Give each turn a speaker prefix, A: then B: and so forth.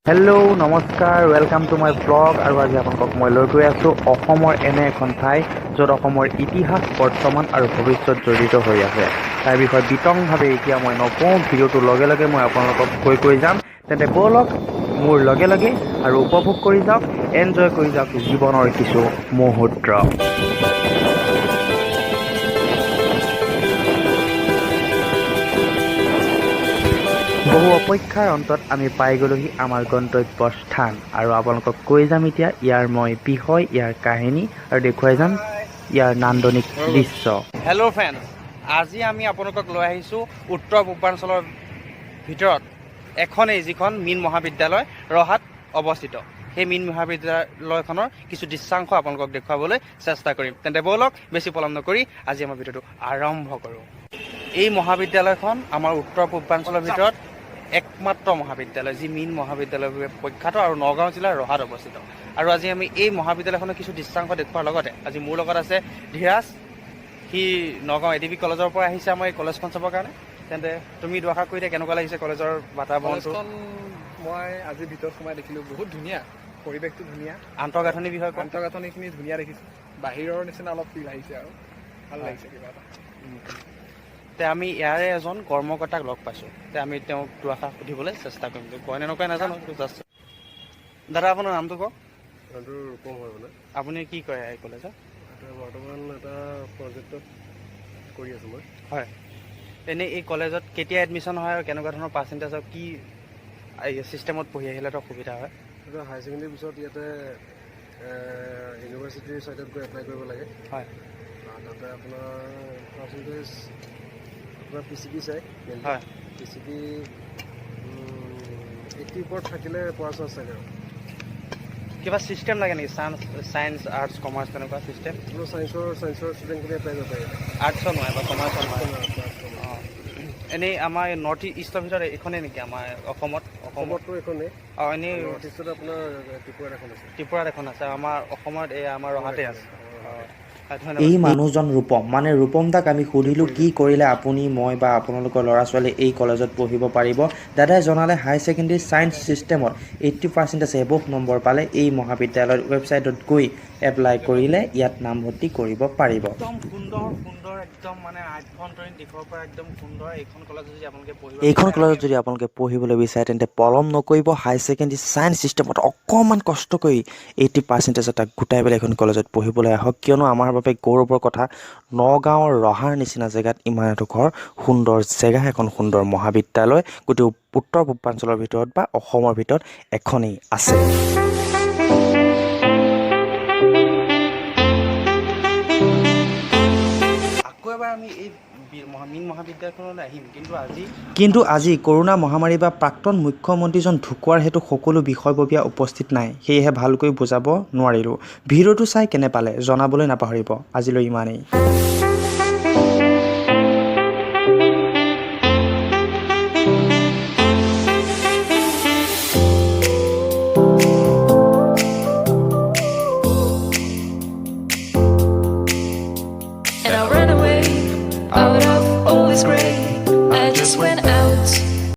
A: Hello', নমস্কাৰ, welcome to my vlog. আৰু আজি আপোনালোকক মই লৈ গৈ আছোঁ অসমৰ এনে এখন ঠাই, য'ত অসমৰ ইতিহাস, বৰ্তমান আৰু ভৱিষ্যত জড়িত হৈ আছে। তাৰ বিষয়ে বিতংভাৱে এতিয়া মই নকওঁ। ভিডিঅ'টোৰ লগে লগে মই আপোনালোকক কৈ কৈ যাম। তেন্তে ব'লক মোৰ লগে লগে আৰু উপভোগ কৰি যাওক, এনজয় কৰি যাওক জীৱনৰ কিছু মুহূৰ্ত। বহু অপেক্ষাৰ অন্তত আমি পাই গ'লোহি আমাৰ গন্তব্য স্থান আৰু আপোনালোকক কৈ যাম এতিয়া ইয়াৰ মই বিষয়, ইয়াৰ কাহিনী আৰু দেখুৱাই যাম ইয়াৰ নান্দনিক দৃশ্য।
B: হেল্ল' ফ্ৰেণ্ডছ, আজি আমি আপোনালোকক লৈ আহিছোঁ উত্তৰ পূৰ্বাঞ্চলৰ ভিতৰত এখনেই যিখন মীন মহাবিদ্যালয় ৰহাত অৱস্থিত, সেই মীন মহাবিদ্যালয়খনৰ কিছু দৃশ্যাংশ আপোনালোকক দেখুৱাবলৈ চেষ্টা কৰিম। তেন্তে ব'লক, বেছি পলম নকৰি আজি আমাৰ ভিডিঅ'টো আৰম্ভ কৰোঁ। এই মহাবিদ্যালয়খন আমাৰ উত্তৰ পূৰ্বাঞ্চলৰ ভিতৰত একমাত্ৰ মহাবিদ্যালয়, যি মীন মহাবিদ্যালয় বাবে প্ৰখ্যাত আৰু নগাঁও জিলাৰ ৰহাত অৱস্থিত। আৰু আজি আমি এই মহাবিদ্যালয়খনৰ কিছু দৃশ্যাংশ দেখুওৱাৰ লগতে আজি মোৰ লগত আছে ধীৰাজ। সি নগাঁও এ ডি বি কলেজৰ পৰা আহিছে আমাৰ এই কলেজখন চাবৰ কাৰণে। তেন্তে তুমি দুআষাৰ কৈ দিয়া, কেনেকুৱা লাগিছে কলেজৰ বাতাবৰণটো?
C: কলেজখন মই আজি ভিতৰত সোমাই দেখিলোঁ, বহুত ধুনীয়া, পৰিৱেশটো ধুনীয়া।
B: আন্তঃগাঁথনিৰ বিষয়ে কোৱা।
C: আন্তঃগাঁথনিখিনি ধুনীয়া দেখিছোঁ, বাহিৰৰ নিচিনা অলপ ফিল আহিছে আৰু ভাল লাগিছে কিবা এটা।
B: তে আমি ইয়াৰে এজন কৰ্মকৰ্তাক লগ পাইছোঁ। তে আমি তেওঁক দুআষাৰ সুধিবলৈ চেষ্টা কৰিম। কয় নে নকয় নাজানো জাষ্ট। দাদা, আপোনাৰ নামটো কওক।
D: নামটো ৰূপম হয় মানে।
B: আপুনি কি কৰে এই কলেজত?
D: এতিয়া বৰ্তমান এটা প্ৰজেক্টত কৰি আছোঁ মই।
B: হয়, এনেই এই কলেজত কেতিয়া এডমিশ্যন হয় আৰু কেনেকুৱা ধৰণৰ পাৰ্চেণ্টেজৰ কি ছিষ্টেমত পঢ়ি আহিলে তো সুবিধা হয়?
D: এইটো হায়াৰ ছেকেণ্ডেৰীৰ পিছত ইয়াতে ইউনিভাৰ্চিটিৰ ছাইটত গৈ এপ্লাই কৰিব লাগে। তাতে আপোনাৰ পাৰ্চেণ্টেজ, আপোনাৰ পি চি পি চাই। পি চি পি 80ৰ ওপৰত থাকিলে পোৱা চান্স থাকে আৰু।
B: কিবা ছিষ্টেম লাগে নেকি? চায়েন্স, আৰ্টছ, কমাৰ্চ তেনেকুৱা ছিষ্টেম?
D: আপোনাৰ চায়েন্সৰ ষ্টুডেণ্টখিনি এপ্লাই কৰিব পাৰে।
B: আৰ্টছৰ নোৱাৰে বা কমাৰ্চৰ নোৱাৰে? অঁ, এনেই আমাৰ নৰ্থ ইষ্টৰ ভিতৰত এইখনেই নেকি আমাৰ অসমত অসমত
D: অসমততো এইখনেই।
B: অঁ, এনেই
D: নৰ্থ ইষ্টত আপোনাৰ ত্ৰিপুৰাত এখন আছে।
B: ত্ৰিপুৰাত এখন আছে, আমাৰ অসমত এই আমাৰ ৰহাতে আছে। অঁ, ধন্যবাদ।
A: এই মানুহজন ৰূপম, মানে ৰূপম দাক আমি সুধিলোঁ, কি কৰিলে আপুনি, মই বা আপোনালোকৰ ল'ৰা ছোৱালী এই কলেজত পঢ়িব পাৰিব? দাদাই জনালে, হায়াৰ ছেকেণ্ডেৰী ছায়েন্স ছিষ্টেমত 80 পাৰ্চেণ্টেজ এবভ নম্বৰ পালে এই মহাবিদ্যালয়ৰ ৱেবছাইটত গৈ এপ্লাই কৰিলে ইয়াত নামভৰ্তি কৰিব পাৰিব।
B: একদম সুন্দৰ সুন্দৰ, একদম মানে আভ্যন্তৰীণ দিশৰ পৰা একদম সুন্দৰ। এইখন কলেজত যদি আপোনালোকে পঢ়িব
A: এইখন কলেজত যদি আপোনালোকে পঢ়িবলৈ বিচাৰে, তেন্তে পলম নকৰিব। হায়াৰ ছেকেণ্ডেৰী ছায়েন্স ছিষ্টেমত অকণমান কষ্ট কৰি 80 পাৰ্চেণ্টেজ এটা গোটাই পেলাই এইখন কলেজত পঢ়িবলৈ আহক। কিয়নো আমাৰ বাবে গৌৰৱৰ কথা, নগাঁৱৰ ৰহাৰ নিচিনা জেগাত ইমান এডোখৰ সুন্দৰ জেগা, এখন সুন্দৰ মহাবিদ্যালয় গোটেই উত্তৰ পূৰ্বাঞ্চলৰ ভিতৰত বা অসমৰ ভিতৰত এখনেই আছে।
B: আকৌ এবাৰ আমি এই মীন মহাবিদ্যালয়খনলৈ আহিম, কিন্তু আজি
A: কৰোণা মহামাৰী বা প্ৰাক্তন মুখ্যমন্ত্ৰীজন ঢুকোৱাৰ হেতু সকলো বিষয়ববীয়া উপস্থিত নাই, সেয়েহে ভালকৈ বুজাব নোৱাৰিলোঁ। ভিডিঅ'টো চাই কেনে পালে জনাবলৈ নাপাহৰিব। আজিলৈ ইমানেই।